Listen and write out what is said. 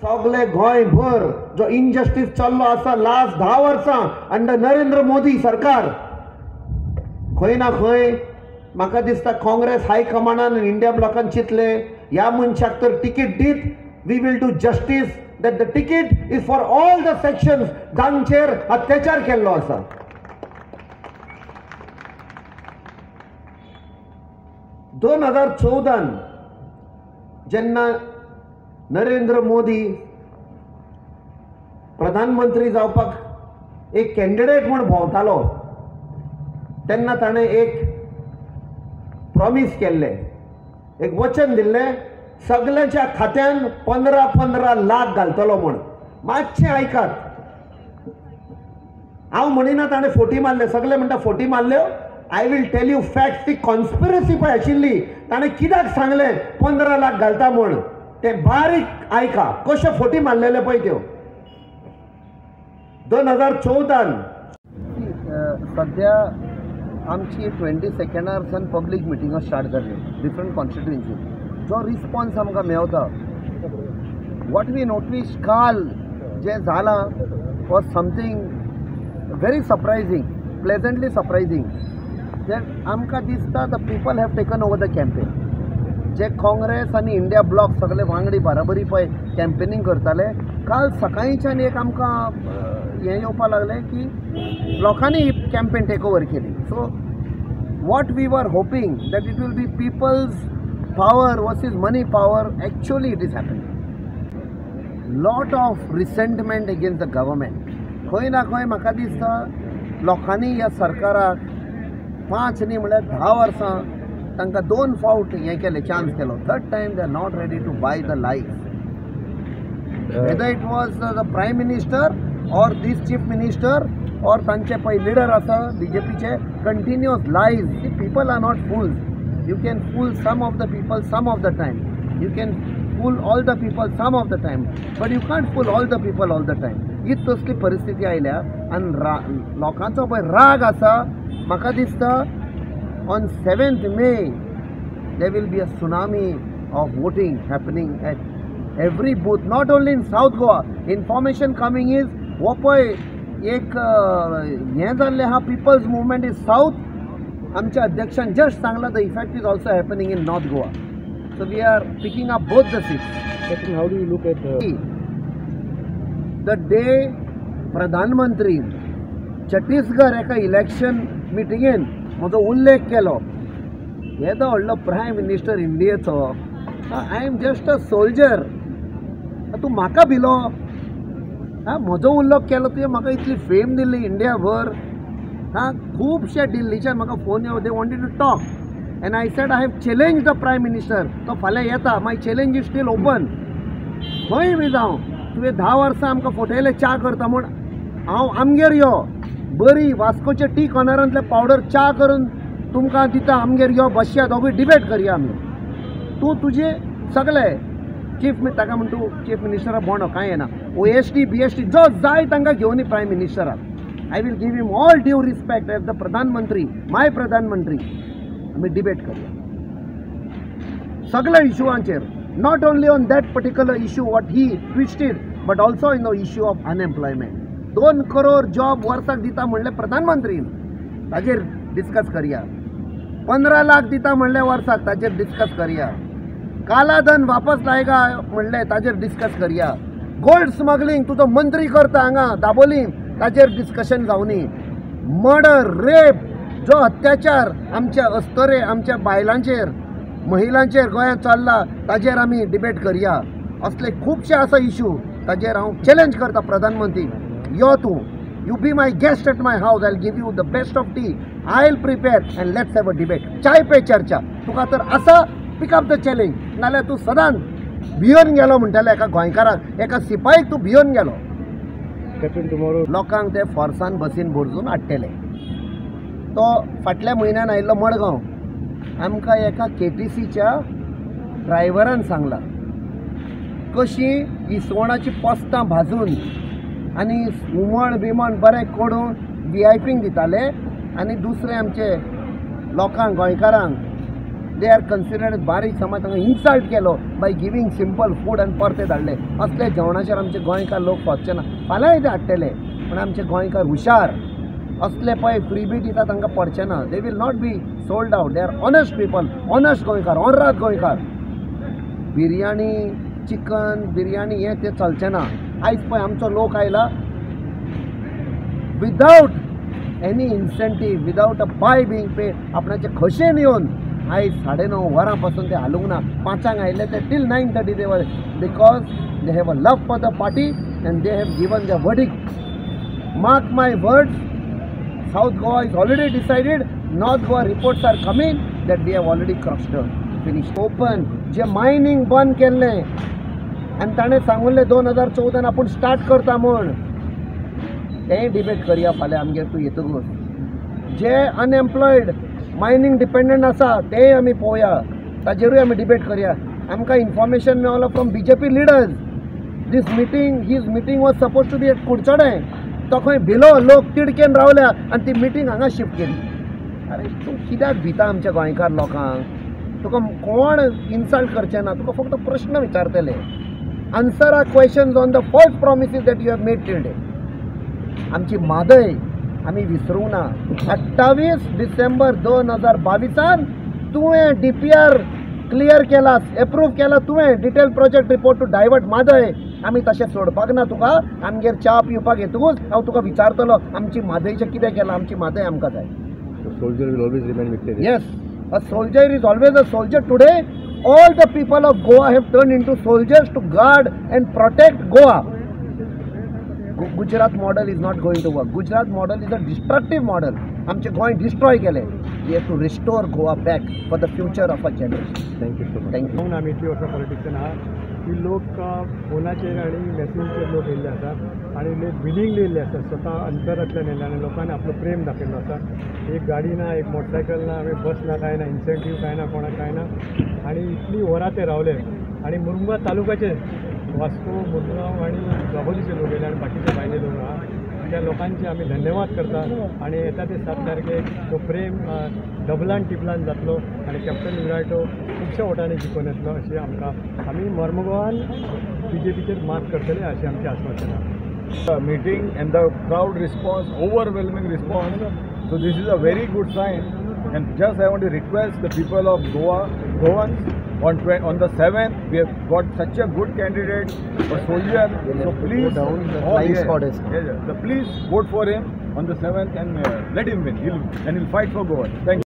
सगळे गोंयभर जो इनजस्टीस चल्लो आसा लास्ट 10 वर्सां अंडर नरेंद्र मोदी सरकार, खंय ना खंय म्हाका दिसता काँग्रेस हायकमांडान इंडिया ब्लॉकान चिंतले ह्या मनशाक तर तिकीट दीत we will do justice that the ticket is for all the sections जांचेर अत्याचार केल्लो आसा. 2014 जेन्ना नरेंद्र मोदी प्रधानमंत्री जावपाक एक कॅन्डिडेट म्हूण भोंवतालो तेन्ना ताणें एक प्रॉमीस केल्लें, एक वचन दिल्लें, सगळ्यांच्या खात्यान 15-15 लाख घालतलो म्हूण. मातशें आयकात, हांव म्हणिना ताणें फोटी मारल्यो, सगळे म्हणटा फोटी मारल्यो. I will tell you fact. ती कॉन्स्पिरसी पळय आशिल्ली, ताणें कित्याक सांगलें 15 लाख घालता म्हूण तें बारीक आयका, कश्यो फोटी मारलेले पळय त्यो. 2014 सद्या आमची 22 सान पब्लीक मिटिंगो स्टार्ट जाल्यो डिफरंट कॉन्स्टिट्युएन्सी. जो रिस्पॉन्स आमकां मेवता, what we notice काल जें जालां was something very surprising, pleasantly surprising. जे आमकां दिसता the people have taken over the campaign. जे काँग्रेस आनी इंडिया ब्लॉक सगळे वांगडी बराबरी पळय कॅम्पेनींग करताले, काल सकाळच्यान एक आमकां हें येवपाक लागलें की लोकांनी ही कॅम्पेन टेक ओवर केली. So what we were hoping that it will be people's power versus money power, actually it is happening. Lot of resentment against the government. खंय ना खंय म्हाका दिसता लोकांनी ह्या सरकाराक 5 न्ही म्हळ्यार 10 वर्सां तांकां 2 फावट हें केलें, चान्स केलो. Third time they are not ready to buy the life. Whether it was the prime minister or this chief minister or तांचे पळय लिडर आसा बीजेपीचे, continuous lies. People are not fools. You can fool some of the people some of the time, you can fool all the people some of the time, but you can't fool all the people all the time. ही तसली परिस्थिती आयल्या आनी लोकांचो पळय राग आसा. म्हाका दिसता on 7th May there will be a tsunami of voting happening at every booth, not only in South Goa. Information coming is हो पळय एक हें जाल्लें आहा, पिपल्स मुवमेंट is south. आमच्या अध्यक्षान जस्ट सांगलां the effect is also happening in North Goa. So we are picking up both the seats. How do you look at the day प्रधानमंत्री छत्तीसगड एका इलेक्शन मिटिंगेन म्हजो उल्लेख केलो, येदो व्हडलो प्रायम मिनिस्टर इंडियेचो, I am just a soldier, तूं म्हाका भिलो, आं म्हजो उल्लेख केलो, तुवें म्हाका इतली फेम दिली इंडियाभर. हां, खुबशे दिल्लीच्यान म्हाका फोन येवन they wanted to talk and I said I have challenge the prime minister. तो फाल्यां येता, my challenge is still open. खंय बी जावं, तुवें 10 वर्सां आमकां फटयले च्या करता म्हूण, हांव आमगेर यो, बरी वास्कोचे टी कॉर्नरांतले पावडर च्या करून तुमकां दिता, आमगेर यो, बसया, दोगूय डिबेट करया आमी. तूं तुजे सगळे चीफ, ताका म्हण तूं चीफ मिनिस्टरा बोंडो कांय येना, OSD BSD जो जाय तांकां घेवन prime मिनिस्टराक. I will give him all due respect as the प्रधानमंत्री, माय प्रधानमंत्री. आमी डिबेट करया सगळ्या इशूआंचेर, not only on that particular issue what he twisted, but also in the issue of unemployment. 2 crore job वर्साक दिता म्हणलें प्रधानमंत्रीन, ताजेर डिस्कस करया. 15 लाख दिता म्हणलें वर्साक, ताजेर डिस्कस करया. कालाधन वापस लायगा म्हणलें, ताजेर डिस्कस करया. गोल्ड स्मगलिंग तुजो मंत्री करता हांगा दाबोलीम, ताजेर डिस्कशन जावनी. मर्डर, रेप, जो अत्याचार आमच्या अस्तरे, आमच्या बायलांचेर, महिलांचेर गोंयांत चल्ला, ताजेर आमी डिबेट करया. असले खुबशे आसा इशू, ताजेर हांव चॅलेंज करता प्रधानमंत्री, यो तूं, you be my guest at my house, I will give you the best of tea, I will prepare and let's have a debate. Chai pay चर्चा. तुका तर आसा, pick up the challenge. नाल्यार तूं सदांच भियोन गेलो म्हणटाले एका गोंयकाराक, एका सिपाहीक तूं भियोन गेलो. लोकांक ते फोर्सान बसीन भरसून हाडटले. तो फाटल्या म्हयन्यान आयिल्लो मडगांव, आमकां एका केटीसीच्या ड्रायव्हरान सांगलां कशी इसवणाची पोस्तां भाजून आनी हुमण बिमण बरें करून व्हीआयपींक दिताले आनी दुसरे आमचे लोकांक, गोंयकारांक They are considered बारीक समाज, तांकां इन्सल्ट केलो बाय गिवींग सिंपल फूड आनी परते धाडले. असले जेवणाचेर आमचे गोंयकार लोक फसचे ना. फाल्यांय ते हाडटले, पूण आमचे गोंयकार हुशार, असले पळय फ्रीबी दिता तांकां पडचे ना. They will not be sold out. They are honest people, honest गोंयकार, ऑनराद गोंयकार. बिरयानी, चिकन बिरयानी हें तें चलचें ना. आयज पळय आमचो लोक आयला without any incentive, without a pie being paid, आपणाचे खोशेन येवन आयज 9:30 वरां पासून ते हालूंक ना. 5 आयिल्ले ते till 9:30 they were, because they have a love for the party and they have given the verdict. Mark my words, South Goa is already decided, North Goa reports are coming that we have already crossed the finish. Open J mining बंद केल्लें आनी ताणें सांगुल्लें 2014 आपूण start करता म्हूण, तेंय debate करया फाल्यां आमगेर तूं येतकूच. जे अनएम्प्लॉयड मायनींग डिपेंडंट आसा तेंय आमी पळोवया, ताजेरूय आमी डिबेट करया. आमकां information मेवलो from BJP leaders, this meeting, his meeting was suppose to be at Curchorem, तो खंय भिलो, लोक तिडकेन रावल्या आनी ती मिटींग हांगा शिफ्ट केली. अरे तूं कित्याक भिता आमच्या गोंयकार लोकांक? तुका कोण इन्सल्ट करचे ना, तुका फक्त प्रश्न विचारतले. Answer our questions on the false promises that you have made till day. आमची म्हादय आमी विसरूंक ना. 28 डिसेंबर 2022 तुवें DPR clear केला, एप्रूव केला तुवें, detail project report to divert Mhadei. आमी तशें सोडपाक ना तुका. आमगेर च्या पिवपाक येतकूच हांव तुका विचारतलो आमची म्हादयचें कितें केलां. आमची म्हादय आमकां जाय. Soldier will always remain victorious. Yes, a soldier is always a soldier. Today all the people of Goa have turned into soldiers to guard and protect Goa. Gujarat model is not going to work. Gujarat model is a destructive model. आमचे Goa destroy केले. We have to restore Goa back for the future of our generation. Thank you so much. Thank you. आमी इतली वर्सां पॉलिटिक्सान आहा की लोक फोनाचेर आनी मॅसेजीचेर लोक येयल्ले आसा आनी लोक विलिंगली येयल्ले आसा, स्वता अंतरांतल्यान येयल्ले आनी लोकांनी आपलो प्रेम दाखयल्लो आसा. एक गाडी ना, एक मोटरसायकल ना, आमी बस ना, कांय ना, इन्सेंटीव कांय ना, कोणाक कांय ना, आनी इतली वरां ते रावले. आनी मुरमुगांव तालुक्याचे वास्को, मुरमुगांव आनी दाबोलीचे लोक येयले आनी बाकीचे भायले लोक आहा, त्या लोकांचे आमी धन्यवाद करता. आनी येता ते 7 तारखेक तो प्रेम डबलान टिबलान जातलो आनी कॅप्टन विराटो खुबश्या वोटांनी जिखून येतलो अशें आमकां, आमी मर्मगोवान BJPचेर मात करतले अशें आमचें आस्वासन आसा. Meeting and the crowd response, overwhelming response. So this is a very good sign. And just I want to request the people of Goa, Goans, on the 7th, we have got such a good candidate, a soldier. So please, all, yeah, please vote for him on the 7th and let him win. He'll fight for Goa. Thank you.